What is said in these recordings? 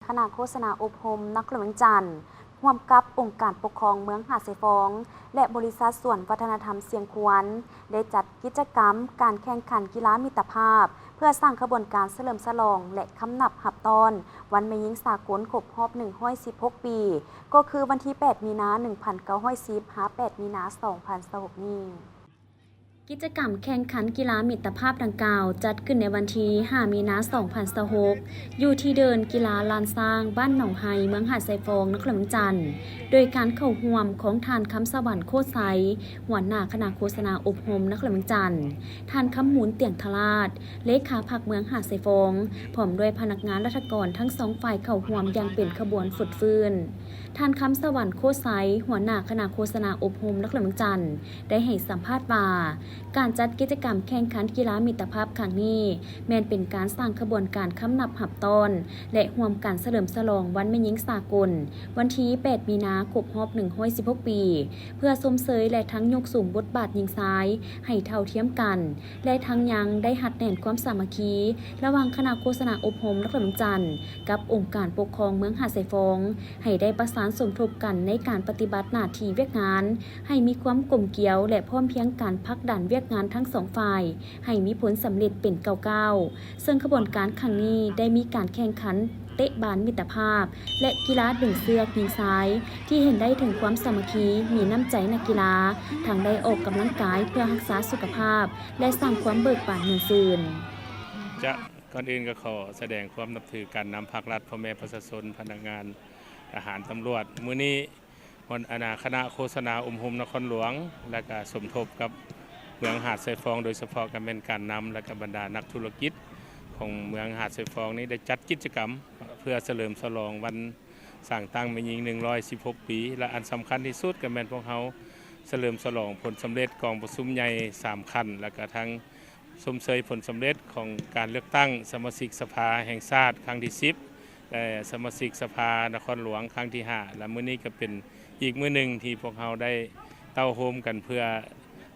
ຄະນະໂຄສະນາອົບຮົມນະຄອນຫຼວງວຽງຈັນ ຮ່ວມກັບອົງການປົກຄອງເມືອງຫາດຊາຍຟອງ ແລະ ບໍລິສັດສວນວັດທະນະທຳຊຽງຂວານ ໄດ້ຈັດກິດຈະກຳການແຂ່ງຂັນກິລາມິດຕະພາບ ເພື່ອສ້າງຂະບວນການສະເຫຼີມສະຫຼອງ ແລະ ຄຳນັບຮັບຕ້ອນວັນແມ່ຍິງສາກົນຄົບຮອບໜຶ່ງຮ້ອຍສິບຫົກປີ ກໍຄືວັນທີແປດ ມີນາ ໜຶ່ງພັນເກົ້າຮ້ອຍສິບ ຫາ ແປດ ມີນາ ສອງພັນຊາວຫົກນີ້. ກິດຈະກຳແຂ່ງຂັນກິລາມິດຕະພາບດັ່ງກ່າວ ຈັດຂຶ້ນໃນວັນທີຫ້າ ມີນາ ສອງພັນຊາວຫົກ ຢູ່ທີ່ເດີ່ນກິລາລ້ານຊ້າງ ບ້ານໜອງໄຮ ເມືອງຫາດຊາຍຟອງ ນະຄອນຫຼວງວຽງຈັນ ໂດຍການເຂົ້າຮ່ວມຂອງທ່ານ ຄຳສະຫວັນ ໂຄດໄຊ ຫົວໜ້າຄະນະໂຄສະນາອົບຮົມນະຄອນຫຼວງວຽງຈັນ, ທ່ານ ຄຳມູນ ຕຽງທະລາດ ເລຂາພັກເມືອງຫາດຊາຍຟອງ ພ້ອມດ້ວຍພະນັກງານລັດຖະກອນທັງສອງຝ່າຍເຂົ້າຮ່ວມຢ່າງເປັນຂະບວນຟົດຟື້ນ. ທ່ານ ຄຳສະຫວັນ ໂຄດໄຊ ຫົວໜ້າຄະນະໂຄສະນາອົບຮົມນະຄອນຫຼວງວຽງຈັນ ໄດ້ໃຫ້ສຳພາດວ່າ ການຈັດກິດຈະກຳແຂ່ງຂັນກິລາມິດຕະພາບຄັ້ງນີ້ ແມ່ນເປັນການສ້າງຂະບວນການຄຳນັບຮັບຕ້ອນ ແລະ ຮ່ວມກັນສະເຫຼີມສະຫຼອງວັນແມ່ຍິງສາກົນ ວັນທີແປດ ມີນາ ຄົບຮອບໜຶ່ງຮ້ອຍສິບຫົກປີ ເພື່ອຊົມເຊີຍ ແລະ ທັງຍົກສູງບົດບາດຍິງຊາຍໃຫ້ເທົ່າທຽມກັນ ແລະ ທັງຍັງໄດ້ຮັດແໜ້ນຄວາມສາມັກຄີລະຫວ່າງຄະນະໂຄສະນາອົບຮົມນະຄອນຫຼວງວຽງຈັນ ກັບອົງການປົກຄອງເມືອງຫາດຊາຍຟອງ ໃຫ້ໄດ້ປະສານສົມທົບກັນໃນການປະຕິບັດໜ້າທີ່ວຽກງານ ໃຫ້ມີຄວາມກົມກຽວ ແລະ ພ້ອມພຽງກັນຜັກດັນວຽກງານທັງສອງຝ່າຍໃຫ້ມີຜົນສຳເລັດເປັນກ້າວໆ. ເຊິ່ງຂະບວນການຄັ້ງນີ້ໄດ້ມີການແຂ່ງຂັນເຕະບານມິດຕະພາບ ແລະ ກິລາດຶງເຊືອກຍິງຊາຍ ທີ່ເຫັນໄດ້ເຖິງຄວາມສາມັກຄີ, ມີນ້ຳໃຈນັກກິລາ, ທັງໄດ້ອອກກຳລັງກາຍເພື່ອຮັກສາສຸຂະພາບ ແລະ ສ້າງຄວາມເບີກບານມ່ວນຊື່ນ. ຈະ ກ່ອນອື່ນກໍຂໍສະແດງຄວາມນັບຖືການນຳພາກລັດ, ພໍ່ແມ່ປະຊາຊົນ, ພະນັກງານ, ທະຫານ, ຕຳຫຼວດ. ມື້ນີ້ ຫົວໜ້າຄະນະໂຄສະນາອົບຮົມນະຄອນຫຼວງ ແລະ ກະສົມທົບກັບເມືອງຫາດຊາຍຟອງ, ໂດຍສະເພາະກໍແມ່ນການນຳ ແລະ ກະບັນດານັກທຸລະກິດຂອງເມືອງຫາດຊາຍຟອງນີ້ ໄດ້ຈັດກິດຈະກຳເພື່ອສະເຫຼີມສະຫຼອງວັນສ້າງຕັ້ງແມ່ຍິງໜຶ່ງຮ້ອຍສິບຫົກປີ ແລະ ອັນສຳຄັນທີ່ສຸດກໍແມ່ນພວກເຮົາສະເຫຼີມສະຫຼອງຜົນສຳເລັດກອງປະຊຸມໃຫຍ່ສາມຂັ້ນ ແລະ ກະທັງ ຊົມເຊີຍຜົນສຳເລັດຂອງການເລືອກຕັ້ງສະມາຊິກສະພາແຫ່ງຊາດຄັ້ງທີສິບ ແລະ ສະມາຊິກສະພານະຄອນຫຼວງຄັ້ງທີຫ້າ ແລະ ມື້ນີ້ກໍເປັນອີກມື້ໜຶ່ງທີ່ພວກເຮົາໄດ້ເຕົ້າໂຮມກັນເພື່ອ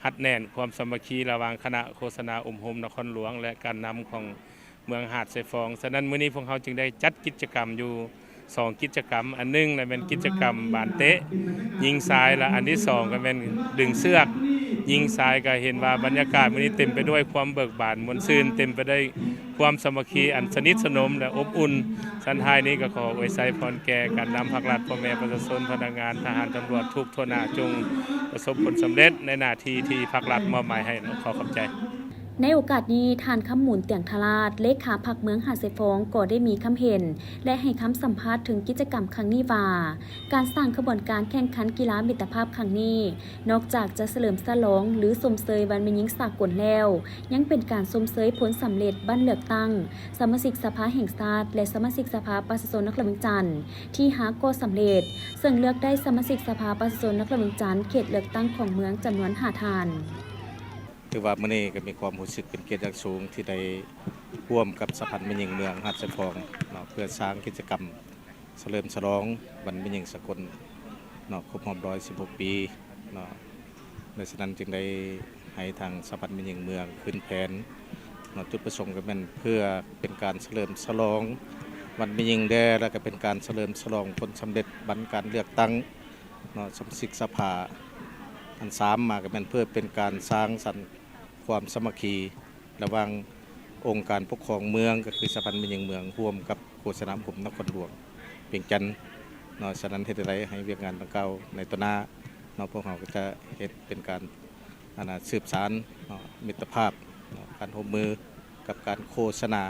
ຮັດແໜ້ນຄວາມສາມັກຄີລະຫວ່າງຄະນະໂຄສະນາອົບຮົມນະຄອນຫຼວງ ແລະ ການນຳຂອງເມືອງຫາດຊາຍຟອງ. ສະນັ້ນ ມື້ນີ້ພວກເຮົາຈຶ່ງໄດ້ຈັດກິດຈະກຳຢູ່ ສອງກິດຈະກຳ, ອັນໜຶ່ງລະແມ່ນກິດຈະກຳບານເຕະຍິງຊາຍ ລະອັນທີສອງກໍແມ່ນດຶງເຊືອກຍິງຊາຍ. ກໍເຫັນວ່າບັນຍາກາດມື້ນີ້ເຕັມໄປດ້ວຍຄວາມເບີກບານມ່ວນຊື່ນ, ເຕັມໄປດ້ວຍຄວາມສາມັກຄີອັນສະໜິດສະໜົມ ແລະ ອົບອຸ່ນ. ສັນທ້າຍນີ້ກໍຂໍອວຍໄຊພອນແກ່ການນຳພາກລັດ, ພໍ່ແມ່ປະຊາຊົນ, ພະນັກງານ, ທະຫານ, ຕຳຫຼວດທຸກທົ່ວໜ້າ ຈົ່ງປະສົບຜົນສຳເລັດໃນໜ້າທີ່ທີ່ພາກລັດມອບໝາຍໃຫ້. ຂໍຂອບໃຈ. ໃນໂອກາດນີ້ ທ່ານ ຄຳມູນ ຕຽງທະລາດ ເລຂາພັກເມືອງຫາດຊາຍຟອງ ກໍໄດ້ມີຄຳເຫັນ ແລະ ໃຫ້ຄຳສຳພາດເຖິງກິດຈະກຳຄັ້ງນີ້ວ່າ ການສ້າງຂະບວນການແຂ່ງຂັນກິລາມິດຕະພາບຄັ້ງນີ້ ນອກຈາກຈະສະເຫຼີມສະຫຼອງ ຫຼື ຊົມເຊີຍວັນແມ່ຍິງສາກົນແລ້ວ, ຍັງເປັນການຊົມເຊີຍຜົນສຳເລັດບັດເລືອກຕັ້ງສະມາຊິກສະພາແຫ່ງຊາດ ແລະ ສະມາຊິກສະພາປະຊາຊົນນະຄອນຫຼວງວຽງຈັນ ທີ່ຫາກໍສຳເລັດ, ເຊິ່ງເລືອກໄດ້ສະມາຊິກສະພາປະຊາຊົນນະຄອນຫຼວງວຽງຈັນ ເຂດເລືອກຕັ້ງຂອງເມືອງ ຈຳນວນຫ້າທ່ານ. ຖືວ່າມື້ນີ້ກໍມີຄວາມຮູ້ສຶກເປັນກຽດຢ່າງສູງ ທີ່ໄດ້ຮ່ວມກັບສະຫະພັນແມ່ຍິງເມືອງຫາດຊາຍຟອງເນາະ ເພື່ອສ້າງກິດຈະກຳສະເຫຼີມສະຫຼອງວັນແມ່ຍິງສາກົນເນາະ ຄົບຮອບຮ້ອຍສິບຫົກປີເນາະ. ໃນສະນັ້ນຈຶ່ງໄດ້ໃຫ້ທາງສະຫະພັນແມ່ຍິງເມືອງຂຶ້ນແຜນເນາະ, ຈຸດປະສົງກໍແມ່ນເພື່ອເປັນການສະເຫຼີມສະຫຼອງວັນແມ່ຍິງແດ່ ແລ້ວກໍເປັນການສະເຫຼີມສະຫຼອງຜົນສຳເລັດບັດການເລືອກຕັ້ງ ເນາະ ສະມາຊິກສະພາ. ອັນສາມມາກໍແມ່ນເພື່ອເປັນການສ້າງສັນຄວາມສາມັກຄີລະຫວ່າງອົງການປົກຄອງເມືອງ ກໍຄືສະຫະພັນແມ່ຍິງເມືອງ ຮ່ວມກັບໂຄສະນາອົບຮົມນະຄອນຫຼວງວຽງຈັນເນາະ. ສະນັ້ນເຮັດໃດໃຫ້ວຽກງານດັ່ງກ່າວໃນຕໍ່ໜ້າເນາະ ພວກເຮົາກໍຈະເຮັດເປັນການ ອັນນ່າ ສືບສານເນາະ ມິດຕະພາບເນາະ ການຮ່ວມມື ກັບການໂຄສະນາ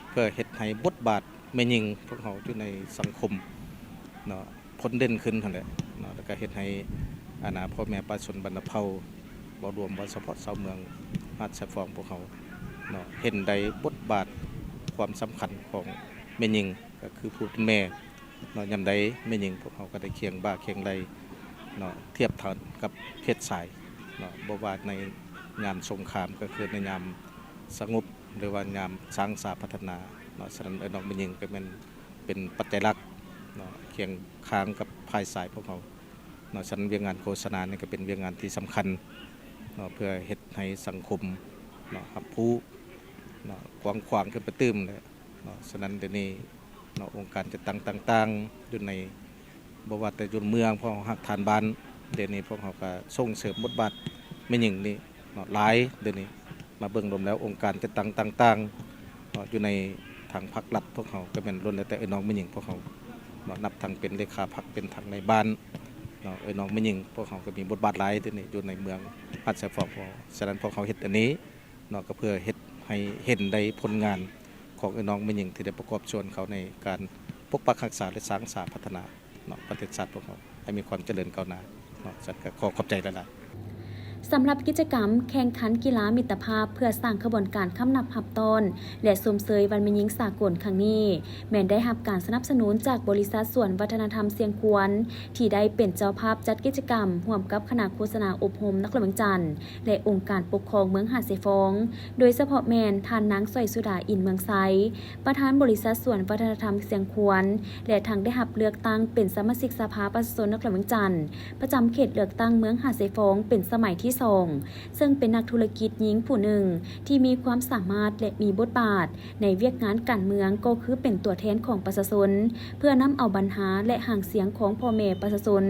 ເພື່ອເຮັດໃຫ້ບົດບາດແມ່ຍິງພວກເຮົາຢູ່ໃນສັງຄົມເນາະ ພົ້ນເດັ່ນຂຶ້ນຫັ້ນແຫຼະເນາະ, ແລ້ວກໍເຮັດໃຫ້ ອັນນ່າ ພໍ່ແມ່ປະຊາຊົນບັນດາເຜົ່າ ບໍ່ລວມວ່າສະເພາະຊາວເມືອງຫາດຊາຍຟອງພວກເຮົາເນາະ ເຫັນໄດ້ບົດບາດຄວາມສຳຄັນຂອງແມ່ຍິງ ກໍຄືຜູ້ເປັນແມ່ ເນາະ. ຍາມໃດແມ່ຍິງພວກເຮົາກໍໄດ້ຄຽງບ່າຄຽງໄຫຼ່ເນາະ ທຽບເທົ່າກັບເພດຊາຍເນາະ, ບໍ່ວ່າໃນຍາມສົງຄາມ ກໍຄືໃນຍາມສະຫງົບ ຫຼືວ່າຍາມສ້າງສາພັດທະນາເນາະ. ສະນັ້ນ ເອື້ອຍນ້ອງແມ່ຍິງກໍແມ່ນເປັນປັດໄຈຫຼັກເນາະ ຄຽງຂ້າງກັບຝ່າຍຊາຍພວກເຮົາເນາະ. ສະນັ້ນ ວຽກງານໂຄສະນານີ້ກໍເປັນວຽກງານທີ່ສຳຄັນເນາະ ເພື່ອເຮັດໃຫ້ສັງຄົມເນາະ ຮັບຮູ້ເນາະ ກວ້າງຂວາງຂຶ້ນໄປຕື່ມແຫຼະ ເນາະ. ສະນັ້ນ ດຽວນີ້ ເນາະ ອົງການຈັດຕັ້ງຕ່າງໆ ຢູ່ໃນ ບໍ່ວ່າແຕ່ຢູ່ເມືອງ ພວກເຮົາຮັກທ່ານບ້ານ ດຽວນີ້ພວກເຮົາກໍສົ່ງເສີມບົດບາດແມ່ຍິງນີ້ເນາະ ຫຼາຍ ດຽວນີ້ມາເບິ່ງລວມແລ້ວ ອົງການຈັດຕັ້ງຕ່າງໆ ເນາະ ຢູ່ໃນທາງພັກລັດ ພວກເຮົາກໍແມ່ນລ້ວນແລ້ວແຕ່ເອື້ອຍນ້ອງແມ່ຍິງພວກເຮົາເນາະ ນັບທັງເປັນເລຂາພັກ ເປັນທັງນາຍບ້ານເນາະ ເອື້ອຍນ້ອງແມ່ຍິງພວກເຮົາກໍມີບົດບາດຫຼາຍ ດຽວນີ້ຢູ່ໃນເມືອງຫາດຊາຍຟອງຂອງເຮົາ. ສະນັ້ນພວກເຮົາເຮັດອັນນີ້ເນາະ ກໍເພື່ອເຮັດໃຫ້ເຫັນໄດ້ຜົນງານຂອງເອື້ອຍນ້ອງແມ່ຍິງ ທີ່ໄດ້ປະກອບສ່ວນເຂົ້າໃນການປົກປັກຮັກສາ ແລະ ສ້າງສາພັດທະນາ ເນາະ ປະເທດຊາດພວກເຮົາໃຫ້ມີຄວາມຈະເລີນກ້າວໜ້າເນາະ. ສັນກໍຂໍຂອບໃຈຫຼາຍໆ. ສຳລັບກິດຈະກຳແຂ່ງຂັນກິລາມິດຕະພາບ ເພື່ອສ້າງຂະບວນການຄຳນັບຮັບຕ້ອນ ແລະ ຊົມເຊີຍວັນແມ່ຍິງສາກົນຄັ້ງນີ້ ແມ່ນໄດ້ຮັບການສະໜັບສະໜູນຈາກບໍລິສັດສວນວັດທະນະທຳຊຽງຂວນ ທີ່ໄດ້ເປັນເຈົ້າພາບຈັດກິດຈະກຳ ຮ່ວມກັບຄະນະໂຄສະນາອົບຮົມນະຄອນຫຼວງວຽງຈັນ ແລະ ອົງການປົກຄອງເມືອງຫາດຊາຍຟອງ ໂດຍສະເພາະແມ່ນທ່ານນາງ ສອຍສຸດາ ອິນເມືອງໄຊ ປະທານບໍລິສັດສວນວັດທະນະທຳຊຽງຂວນ ແລະ ທັງໄດ້ຮັບເລືອກຕັ້ງເປັນສະມາຊິກສະພາປະຊາຊົນນະຄອນຫຼວງວຽງຈັນ ປະຈຳເຂດເລືອກຕັ້ງເມືອງຫາດຊາຍຟອງເປັນສະໄໝທີສອງ ເຊິ່ງເປັນນັກທຸລະກິດຍິງຜູ້ໜຶ່ງທີ່ມີຄວາມສາມາດ ແລະ ມີບົດບາດໃນວຽກງານການເມືອງ ກໍຄືເປັນຕົວແທນຂອງປະຊາຊົນ ເພື່ອນຳເອົາບັນຫາ ແລະ ຫາງສຽງຂອງພໍ່ແມ່ປະຊາຊົນ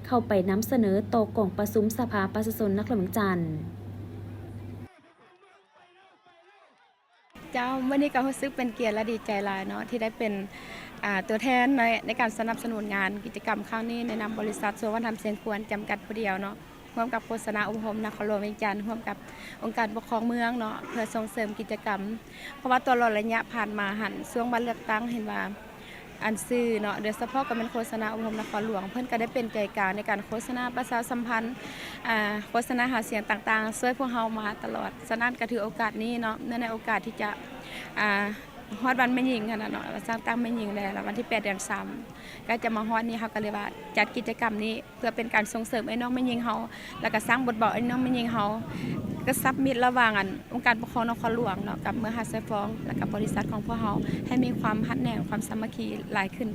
ເຂົ້າໄປນຳສະເໜີຕໍ່ກອງປະຊຸມສະພາປະຊາຊົນນະຄອນຫຼວງວຽງຈັນ. ເຈົ້າ ມື້ນີ້ກໍຮູ້ສຶກເປັນກຽດ ແລະ ດີໃຈຫຼາຍເນາະ ທີ່ໄດ້ເປັນ ອ່າ ຕົວແທນໃນ ໃນການສະໜັບສະໜູນງານກິດຈະກຳຄັ້ງນີ້ ໃນນາມບໍລິສັດສວນວັດທະນະທຳຊຽງຂວນ ຈຳກັດຜູ້ດຽວເນາະ ຮ່ວມກັບໂຄສະນາອົບຮົມນະຄອນຫຼວງວຽງຈັນ ຮ່ວມກັບອົງການປົກຄອງເມືອງເນາະ ເພື່ອສົ່ງເສີມກິດຈະກຳ ເພາະວ່າຕະຫຼອດໄລຍະຜ່ານມາຫັ້ນ ຊ່ວງວັນເລືອກຕັ້ງເຫັນວ່າ ອັນສື່ເນາະ ໂດຍສະເພາະກໍແມ່ນໂຄສະນາອົບຮົມນະຄອນຫຼວງ ເພິ່ນກໍໄດ້ເປັນໃຈກາງໃນການໂຄສະນາປະຊາສຳພັນ ອ່າ ໂຄສະນາຫາສຽງຕ່າງໆ ຊ່ວຍພວກເຮົາມາຕະຫຼອດ. ສະນັ້ນກໍຖືໂອກາດນີ້ເນາະ ເນື່ອງໃນໂອກາດທີ່ຈະ ອ່າ ຮອດວັນແມ່ຍິງຫັ້ນນະເນາະ ແລ້ວກໍສ້າງຕັ້ງແມ່ຍິງແລ້ວ ແລ້ວວັນທີແປດ ເດືອນສາມ ໃກ້ຈະມາຮອດນີ້ ເຮົາກໍເລີຍວ່າຈັດກິດຈະກຳນີ້ ເພື່ອເປັນການສົ່ງເສີມເອື້ອຍນ້ອງແມ່ຍິງເຮົາ ແລ້ວກໍສ້າງບົດບາດເອື້ອຍນ້ອງແມ່ຍິງເຮົາ ກະຊັບມິດລະຫວ່າງ ອັນ ອົງການປົກຄອງນະຄອນຫຼວງເນາະ ກັບເມືອງຫາດຊາຍຟອງ ແລ້ວກໍບໍລິສັດຂອງພວກເຮົາ ໃຫ້ມີຄວາມຮັດແໜ້ງ ຄວາມສາມັກຄີຫຼາຍຂຶ້ນ.